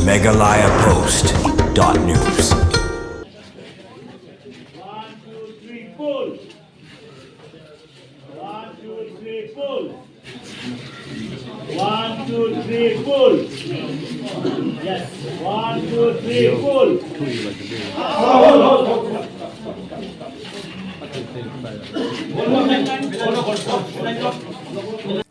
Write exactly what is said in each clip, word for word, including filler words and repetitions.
Meghalaya Post dot news. One, two, three, pull. One, two, three, pull. One, two, three, pull. Yes. One, two, three, pull.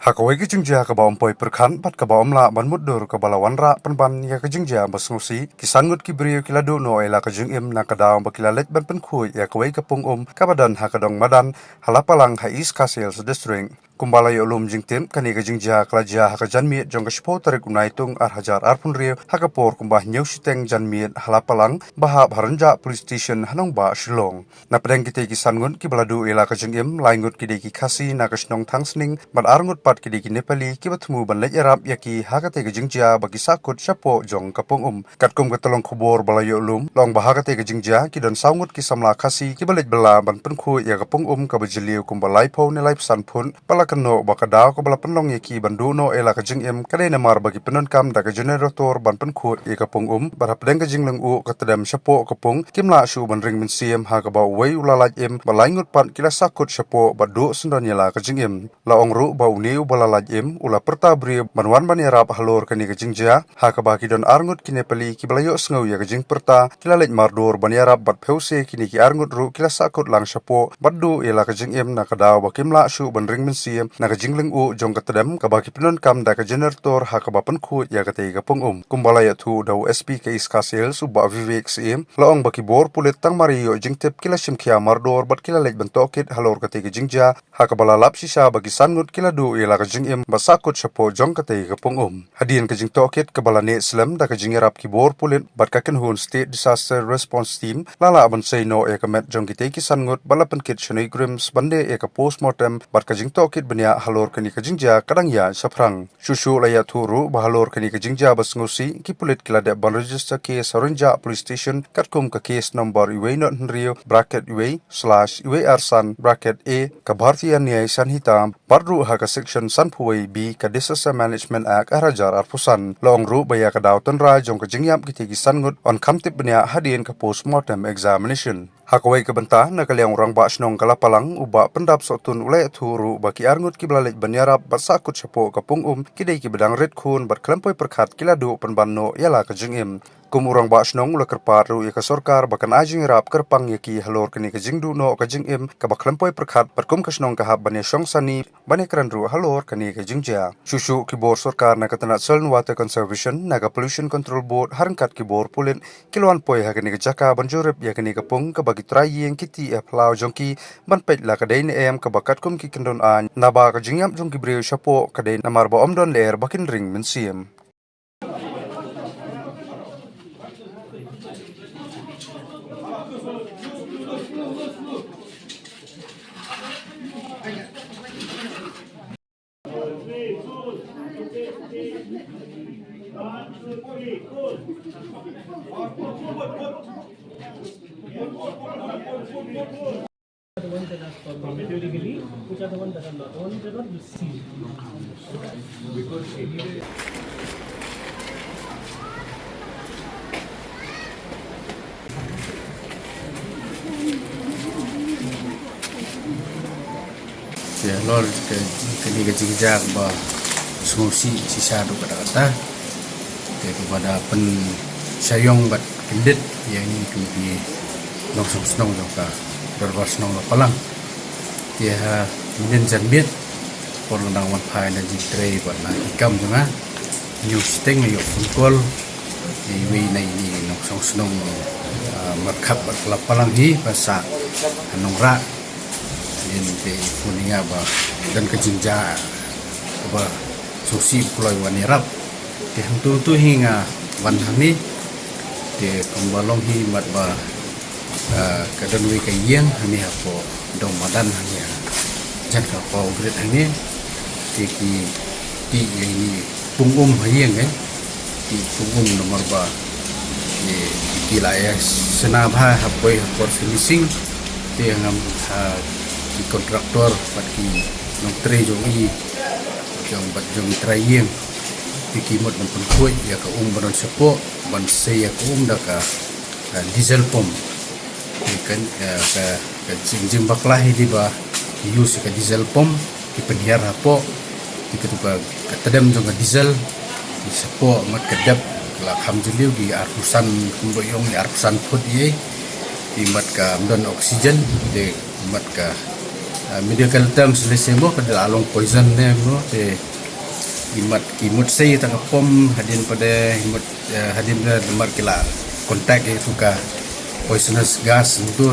Ha kawei ka jingjia kaba ym poi pyrkhat bad kaba ym lah ban mutdur kaba la wanrah pynban ïa ka jingjia ba sngewsih, ki san ngut ki briew ki la duh noh ïa la ka jingim na ka daw ba ki la leit ban pynkhuid ïa kawei ka pung um kaba don ha ka dong madan ha Lapalang ha East Khasi Hills District. Kumba la ïoh lum jingtip, kane ka jingjia ka la jia ha ka janmiet jong ka shiphew tarik u Naitung ar hajar arphew hynriew ha ka por kumba hynñiew shiteng janmiet ha Lapalang, ba hap ha Rynjah Police Station ha nongbah Shillong. Na pdeng kitei ki san ngut kiba la duh ïa la ka jingim, lai ngut ki dei ki Khasi na ka shnong Thangsning, bad ar ngut pat ki dei ki Nepali kiba thmu ban leit ïarap ïa ki ha katei ka jingjia ba ki sahkut shapoh jong ka pung um. Katkum ka tyllong khubor ba la ïoh lum, la ong ba ha katei ka jingjia ki don saw ngut ki samla Khasi kiba leit bylla ban pynkhuid ïa ka pung um kaba jylliew kumba laiphew ne laiphew san phut, ba la kynnoh ba ka daw kaba la pynlong ïa ki ban duh noh ïa la ka jingim ka dei namar ba ki pyndonkam da ka generator ban pynkhuid ïa ka pung um, bad hapdeng ka jinglyngngoh ka tdem shapoh ka pung, kim lah shuh ban ring mynsiem ha kaba uwei u la lait im, bad lai ngut pat ki la sahkut shapoh bad duh syndon ïa la ka jingim. La ong ruh ba une uba la lait im u la pyrta briew ban wan ban ïarap halor kane ka jingjia, ha kaba ki don ar ngut ki Nepali kiba la ïohsngew ïa ka jingpyrta, ki la leit mardor ban ïarap bad phewse kine ki ar ngut ruh ki la sahkut lang shapoh bad duh ïa la ka jingim na ka daw ba kim lah shuh ban ring mynsiem na ka jinglyngngoh jong ka tdem kaba ki pyndonkam da ka generator ha kaba pynkhuid ïa katei ka pung um. Kumba la ïathuh da u S P ka East Khasi Hills u Bah Vivek Syiem, la ong ba ki bor pulit tang mar ïoh jingtip ki la shim khia mardor bad ki la leit ban tohkit halor katei ka jingjia, ha kaba la lap shisha ba ki san ngut ki la duh ïa la ka jingim bad sahkut shapoh jong katei ka pung um. Hadien ka jingtohkit kaba la neh slem da ka jingïarap ki bor pulit bad ka kynhun State Disaster Response Team, la lah ban sei noh ïa ka met jong kitei ki san ngut bad la pynkit sha NEIGRIHMS ban leh ïa ka postmortem bad ka jingtohkit bniah halor kane ka jingjia ka dang ïaid shaphrang. Shuh shuh la ïathuh ruh ba halor kane ka jingjia ba sngewsih, ki pulit ki la dep ban register case ha Rynjah Police Station katkum ka case number uwei not hynriew bracket uwei slash uwei ar san bracket A ka Bharatiya Nyaya Sanhita, bad ruh ha ka section sanphew wei B ka Disaster Management Act ar hajar arphew san. La ong ruh ba ïa ka daw tynrai jong ka jingïap kitei ki san ngut yn kham tip bniah hadien ka postmortem examination. Ha kawei ka bynta, na ka liang u Rangbah Shnong ka Lapalang u Bah Pyndap Sohtun u la ïathuh ruh ba ki ar ngut kiba la leit ban ïarap bad sahkut shapoh ka pung um ki dei kiba dang rit khun bad khlem poi pyrkhat ki la duh pynban noh ïa la ka jingim. Kum u Rangbah Shnong u la kyrpad ruh ïa ka sorkar ba kan ai jingïarap kyrpang ïa ki halor kane ka jingduh noh ka jingim kaba khlem poi pyrkhat bad kum ka shnong ka hap ban ïashong sani ban ïakren ruh halor kane ka jingjia. Shuh shuh ki bor sorkar na ka tnat Soil and Water Conservation, na ka Pollution Control Board, ha ryngkat ki bor pulit, ki la wan poi ha kane ka jaka ban jurip ïa kane ka pung kaba ki trai ïing ki tih ïa phyllaw jong ki ban peit la ka dei ne em kaba katkum ki kyndon aiñ, naba ka jingïap jong ki briew shapoh ka dei namar ba ym don lyer ba kin ring mynsiem. The ones that are permitted legally, which are the ones that are not, the ones that are not, you see. Te halor ka, kane ka jingjia ba sngewsih shisha ruh ka dei kata. Te kaba da pynshah ïong bad kyndit ïa ngi kum ki nongshong shnong jong ka Dorbar Shnong Lapalang. Te ha mynnin janmiet por nga dang wan phai na jingtrei bad na ki kam jong nga, hynñiew shiteng nga ïoh phone call na iwei na ine i nongshong shnong, ah, markhap bad Lapalang hi ba sah ha Nongrah. Ïa te i phone ïa nga ba don ka jingjia kaba sngewsih, u kloi wan ïarap. Te hangtu tu hi nga wan hangne. Te kumba long hi mat ba, ah, ka don wei ka ïing hangne hapoh dong madan hangne, jan ka Paw Grit hangne. Te ki tih ïa ine i pung um ha ïing, eh. Tih pung um namar ba ki, ki la ïa shna bha ha poi ha por finishing. Te ngam ha ki contractor bad ki nongtrei jong i, jong bad jong i trai ïing. Ki mut ban pynkhuid ïa ka um ban don shapoh, ban sei ïa ka um da ka, ah, diesel pump. Ïa ka, ah, ka, ka jing, jingbakla hi dei ba ki use ïa ka diesel pump, ki pynhiar hapoh, ki katu ka, ka tdem jong ka diesel, ki shapoh mut ka dep, la kham jylliew ki arphew san, kumba ïong ki arphew san phut ïa, ki mut kam don oxygen, te mut ka, ah, medical terms lehse mo, ka dei la long poison ne mo, te ki mut, ki mut sei ïa ka pump, hadien pat de, ki mut, eh, hadien pat de namar ki la contact ïa tu ka poisonous gas tu,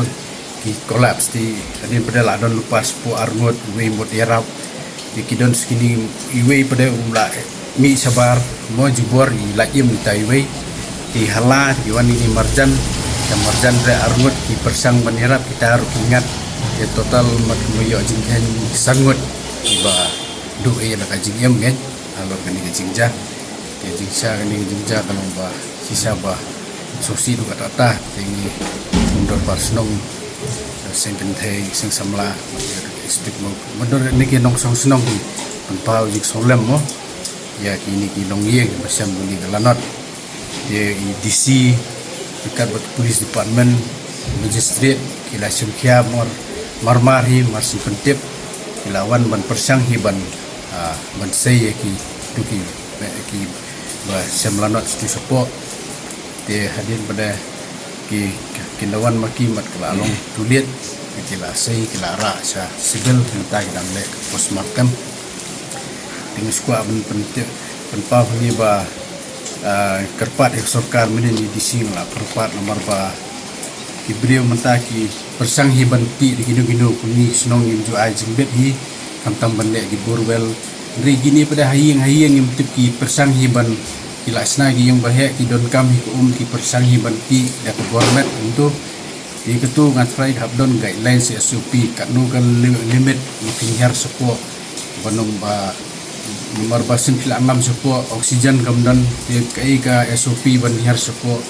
ki collapse te, hadien pat de la don lypa shapoh arngut, iwei mut ïarap. Te ki don sa kine iwei pat de u la mih shabar, mo jubor, i la im ita iwei. Te ha la, te ki wan ïa kine marjan, te marjan re arngut, ki pyrshang ban ïarap, kita ruh ki ngat. Te total mut kumba ïoh jingkheiñ san ngut, kiba duh ïa la ka jingim ngat. Halor kane ka jingjia. Te jingshah kane ka jingjia ka long ba shisha ba sngewsih ruh katta katta, te ngi kum dorbar shnong, seng kynthei, seng samla, district mo, mudui kane ki nongshong shnong ki pynpaw jingsngewlem mo ïa kine ki nongïing ba shem kane ka lanot. Te i D C ryngkat bad police department, magistrate, ki la shim khia mar, mar mar hi, mar shu pyntip, ki la wan ban pyrshang hi ban, ah, ban sei ïa kitu ki, eh, kiba shem lanot kitu shapoh. Te hadien pat de ki, ki, ki la wan ma ki mut ki la long too late, ki la sei, ki la rah sha civil, mynta ki dang leh postmortem. Te ngi sngewkwah ban pyntip, pynpaw hangne ba, ah, kyrpad ïa ka sorkar mynhynnin, i D C nga la kyrpad namar ba ki briew mynta ki pyrshang hi ban tih da kino kino, kum ngi shnong ngim ju ai jingbit hi, khamtam ban leh ki borewell. Hynrei kine pat de ha ïing ha ïing ngim tip, ki pyrshang hi ban, ki la shna ki ïing ba heh, ki donkam hi ka um, ki pyrshang hi ban tih da ka bor met kumtu. Te katu nga tharai hap don guidelines, S O P, katno ka li-, limit ba phin hiar shapoh, ban ym ba, namar ba shen phi la ngam shapoh, oxygen kam don, te kaei ka S O P ban hiar shapoh.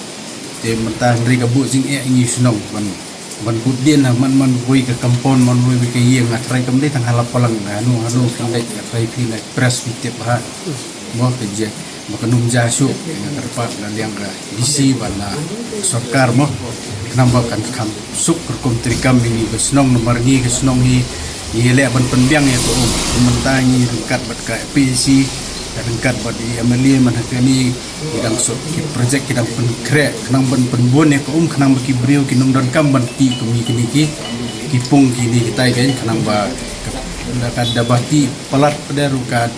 Te mynta hynrei ka buh jingeh ïa ngi shnong ban, ban bud dien ha man man wei ka compound, man wei wei ka ïing, nga tharai kam dei tang ha la palang, hano hano phin leit, nga tharai phin leit press phi tip ha. Mo ka jia ba kan ym jia shuh, nga kyrpad na liang ka D C bad na sorkar mo, khnang ba kan kham suk rukom treikam ïa ngi ka shnong, namar ngi ka shnong hi ngi leh ban pynbiang ïa ka um. Mynta ngi ryngkat bad ka P A C, ryngkat bad i M L A man ha kane, ki dang suk ki project, ki dang pynkhreh khnang ban pynbun ïa ka um, khnang ba ki briew kin ym donkam ban tih kum ngi kine ki, ki pung kine kitai, kan khnang ba ka, ka da ba tih palat pat de ruh ka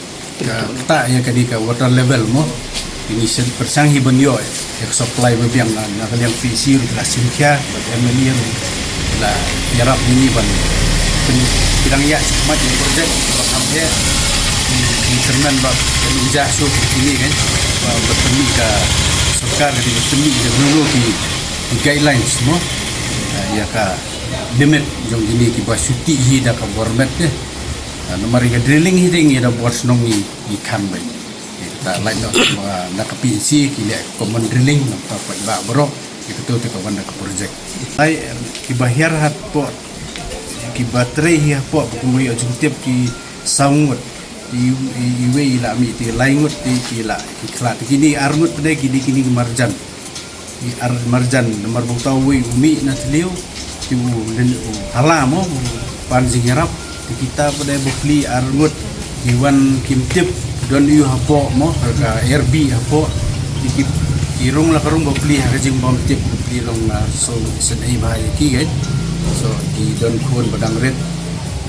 ka ktah ïa kane ka water level mo. Ngi shu pyrshang hi ban ïoh ïa ka supply ba biang. Na, na ka liang P C ruh la shim khia, bad M L A ruh la ïarap ïa ngi ban pyn-, pynbiang ïa ka project ba kham heh. Ngi kyrmen ba kan ym jia shuh kine, kan, ba, ba pynmih ka sorkar, ka dei ba pynmih ïa ka, ki, ki guidelines mo, ïa ka limit jong kine kiba shu tih hi da ka bor met ne. Ah, namar ïa ka drilling hi te ngi da bor shnong ngi, ngi kham beit. Ïa kata lait noh, ah, na ka P N C ki leh common drilling, nangta paidbah baroh, ïa kato te ka wan da ka project. Ai, kiba hiar hapoh, kiba trei hi hapoh, ba kum ïoh jingtip ki saw ngut. I, i, iwei i la mih, te lai ngut te ki la, ki khlad, te kine ar ngut te kine, kine ki marjan. Ki ar marjan, namar ba uta uwei u mih na thliew, te u lin u hala mo, u pan jingïarap, te kita pat de bapli ar ngut, ki wan kim tip, don ïa u hapoh mo, ha ka Airbnb hapoh, te ki, ki rung la ka rung bapli ha ka jingbym tip, bapli long na so shen ei bha ïa ki, kan. So, ki don khun ba dang rit,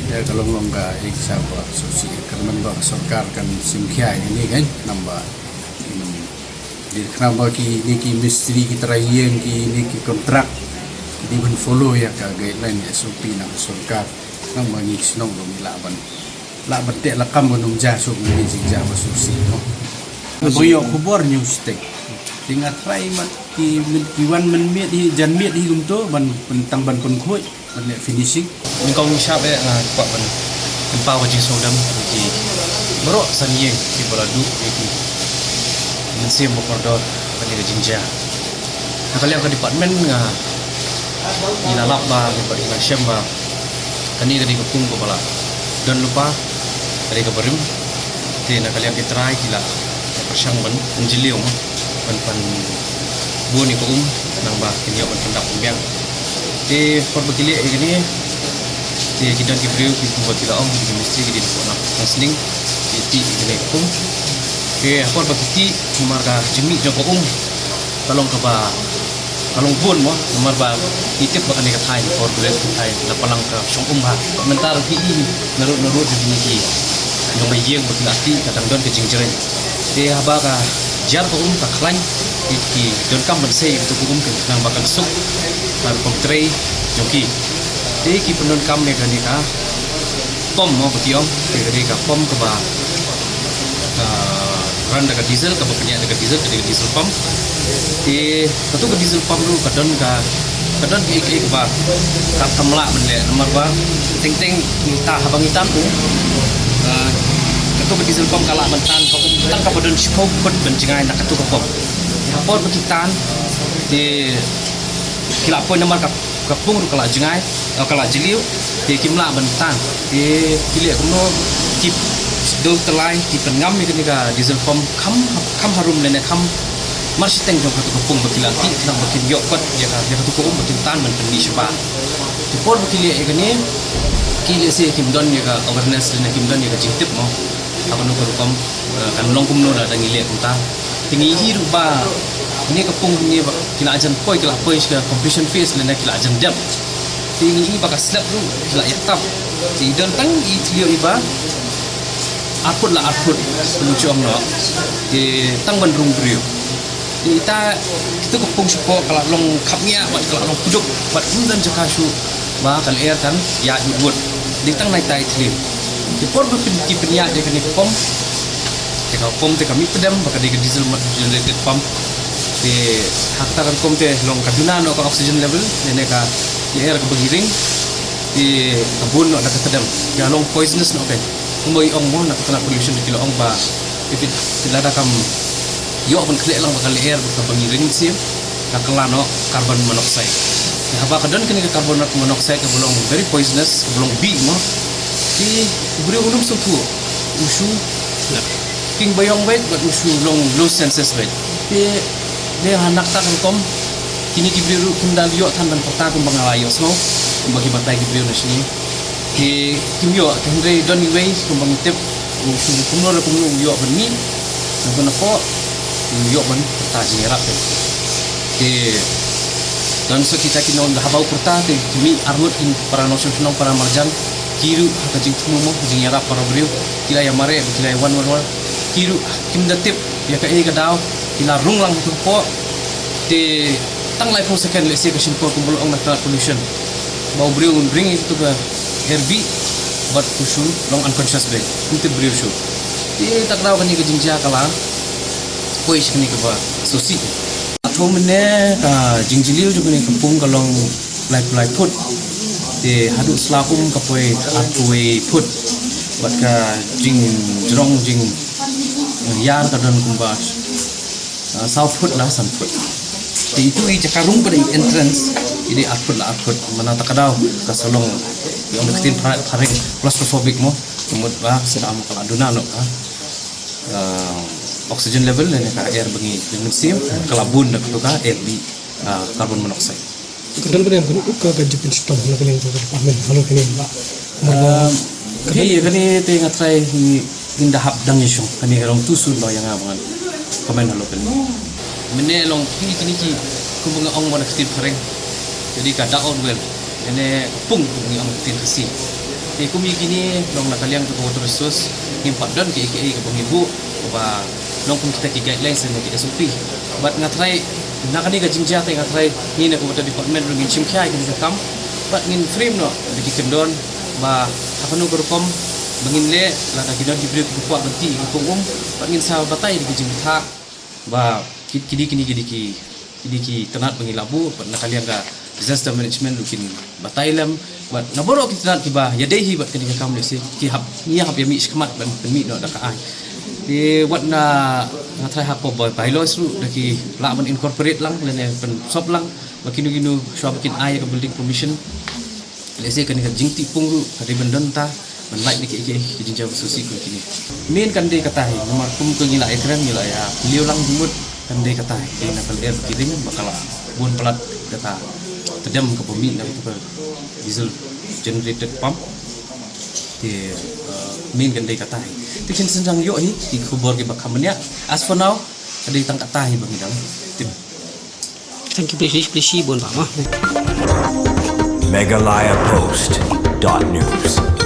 te ka long long ka ïing sha ba, so shi, kyrmen ba ka sorkar kan shim khia ïa kine, kan, namar, hmm, Dei khnang ba kine ki mistri, ki trai ïing, kine ki kontrak, ki dei ban follow ïa ka guideline, S O P na ka sorkar. Khnang ba ngi ki shnong ruh ngi lah ban, lah ban teh lakam ban ym jia shuh kine ki jingjia ba sngewsih, no. Ba ïoh khubor ngi shu teh. Te nga trai mat ki, ki wan mynmiet hi, janmiet hi kumto ban pyntang ban pynkhuid. Ban leh finishing. Nyngkong nyngshap eh nga kwah ban pynpaw ka jingsngewlem ïa ki baroh san ïing kiba la duh ïa ki mynsiem ba kordor ha kane ka jingjia. Na ka liang ka department nga, ngi la lap ba, ngi la shem ba kane ka dei ka pung kaba la don lypa, ka dei kaba rim. Te na ka liang ki trai ki la Shang ban, ban jylliew mo, ban, ban bun ïa ka um, nangba kin ïoh ban pyndap pynbiang. Te por ba ki leh ïa kane, te ki don ki briew ki kumba ki la ong, ki mistri ki dei ban pynap tang sning, ki tih ïa kane ka pung. Te por ba ki tih, namar ka jingmih jong ka um ka long kaba, ka long bun mo, namar ba ngi tip ba kane ka thaiñ, ka por ba leh ka thaiñ, la palang ka shong um bha. Mynta ruh phi i naduh naduh jong kine ki nongbaïing ba ki la tih, ka dang don ka jingjreng. Te haba ka jar ka um ka khlaiñ, ki, ki donkam ban sei ïa kato ka um khnang ba kan suk ka rukom trei jong ki. Te ki pyndonkam ïa kane ka pom mo ba ki ong, te ka dei ka pom kaba, ah, run da ka diesel, kaba pynïaid da ka diesel, ka dei ka diesel pump. Te kato ka diesel pump ruh ka don ka, ka don kaei kaei kaba ka, kam lah ban leh, namar ba teng teng ngi ta, haba ngi tan um, ah, kato ka diesel pump ka lah ban tan ka um tang kaba don shiphew phut ban jngai na kato ka pom. Te ha por ba ki tan, te ki la poi namar ka, ka pung ruh ka la jngai, eh, ka la jylliew, te kim lah ban tan. Te ki leh kumno, ki dei tylli, ki pynngam ïa kane ka diesel pump kham, kham harum lane kham marshiteng jong kato ka pung ba ki la tih, khnang ba kin ïoh kot ïa ka, ïa kato ka um ba kin tan ban pynmih shabar. Te por ba ki leh ïa kane, ki lehse kim don ïa ka awareness lane kim don ïa ka jingtip mo, ha kano ka rukom, eh, kan long kumno lada ngi leh kumta. Te ngi i ruh ba kane ka pung hangne ba ki la jan poi, ki la poi sha ka completion phase lane ki la jan dep. Te ngi i ba ka slab ruh ki la ïatap. Te i don tang i thliew i ba ar phut la ar phut, pynjong noh. Te tang ban rung briew. Te ita, kito ka pung shapoh ka la long khapngiah bad ka la long kuduk bad ym don jaka shuh ba ka lyer kan ïaid wut wut. Dei tang nai tai thliew. Te por ba pyn, ki pynïaid ïa kane ka pom, te ka pom te ka mih pdem ba ka dei ka diesel generated pump. Te ha kata ka rukom te long ka duna noh ka oxygen level, lane ka lyer kaba ngi ring, te ka bun noh da ka tdem. Ka long poisonous noh ka. Kumba i ong mo, na ka tnat pollution ki la ong ba if it, lada kam ïoh ban khleh lang bad ka lyer bad kaba ngi ring mynsiem, ka kylla noh carbon monoxide. Te haba ka don kane ka carbon monoxide kaba long very poisonous, kaba long bih mo, te u briew um sngewthuh u shu king ba ïong beit bad u shu long low senses beit. Te, te ha kata ka rukom kine ki briew ruh kim da ïoh than ban pyrta kumba nga la ïohsngew, kumba ki batai ki briew na shane. Te kim ïoh, te hynrei don iwei kumba ngi tip, u shu kumno la kumno u ïoh ban mih, nangta napoh u ïoh ban pyrta jingïarap te. Te don sa kita ki nong, haba u pyrta te ki mih arngut ki para nongshong shnong, para marjan, ki ruh ha ka jingthmu mo, jingïarap para briew, ki la ïa mareh, ki la ïa wan wan wan, ki ruh kim da tip ïa kaei ka daw, ki la rung lang hapoh. Te tang laiphew second lehse ka shim por kumba la ong na ka tnat pollution, ba u briew un ring ïa kato ka lyer bih bad u shu long unconscious beit, ym tip briew shuh. Te kata ka daw kane ka jingjia ka la poi sha kane kaba sngewsih. Hato mynne ka jingjylliew jong kane ka pung ka long laiphew lai phut. Te haduh sla um ka poi arphew wei phut. Bad ka jingjrong jingïar ka don kumba, ah, saw phut la san phut. Te itu i jaka rung pat i entrance i dei ar phut la ar phut. Mynta ka daw ka sa long, ïa ong da ka ktien phareng, claustrophobic mo. Ka mut ba sdang ka la duna noh ka, ah, oxygen level lane ka lyer ba ngi ring mynsiem, ka la bun da kato ka lyer bih, ah, carbon monoxide. Ka don ka, ka, ka jingpynshitom na ka liang ka department halor kane ba. Um, kane, kane te nga trai ngin da hap dang ïashong, kane ka long too soon ba ïa nga ba ngan comment halor kane. Mynne long kine, kine ki, kumba nga ong mo na ka ktien phareng, ka dei ka dug out well, kane ka pung kumba ngi ong ka ktien Khasi. Te kum ïa kine long na ka liang ka water resource ngim pat don kiei kiei kaba ngi buh kaba long kum kita ki guidelines ne ki S O P. Bad nga trai na kane ka jingjia te nga trai ngi na ka water department ruh ngin shim khia ïa kane ka kam bad ngin frame noh da ki kyndon ba ha kano ka rukom ba ngin leh lada ki don ki briew kiba kwah ban tih ïa ka pung um, bad ngin sa batai da ki jingbthah ba ki, kine, kine, kine ki, kine ki tnat ba ngi la buh, bad na ka liang ka disaster management ruh kin batai lem, bad na baroh ki tnat kiba ïadei hi bad kane ka kam lehse ki hap, ngi hap ïa mih shakhmat ban pynmih noh da ka aiñ. Te wat na nga trai hapoh by-, bylaws ruh da ki lah ban incorporate lang lane pynsop lang ba kino kino shuwa ba kin ai ïa ka building permission. Lehse kane ka jingtih pung ruh ka dei ban don ta, Ban lait na ki ki ki jingjia ba sngewsih kum kine. Main kan dei kata hi, namar kum ka ngi la ïakren ngi la ïa liu lang jingmut, kan dei kata hi. Dei na ka lyer ba ki ring ba ka la bun palat kata tdem kaba mih na kata ka diesel generated pump. Te uh, main kan dei kata hi. Te kin synjang ïoh hi ki khubor kiba kham bniah. As for now, ka dei tang kata hi ba ngi dang tip. Thank you, please, please, please, bun ba ma. Meghalaya Post dot news.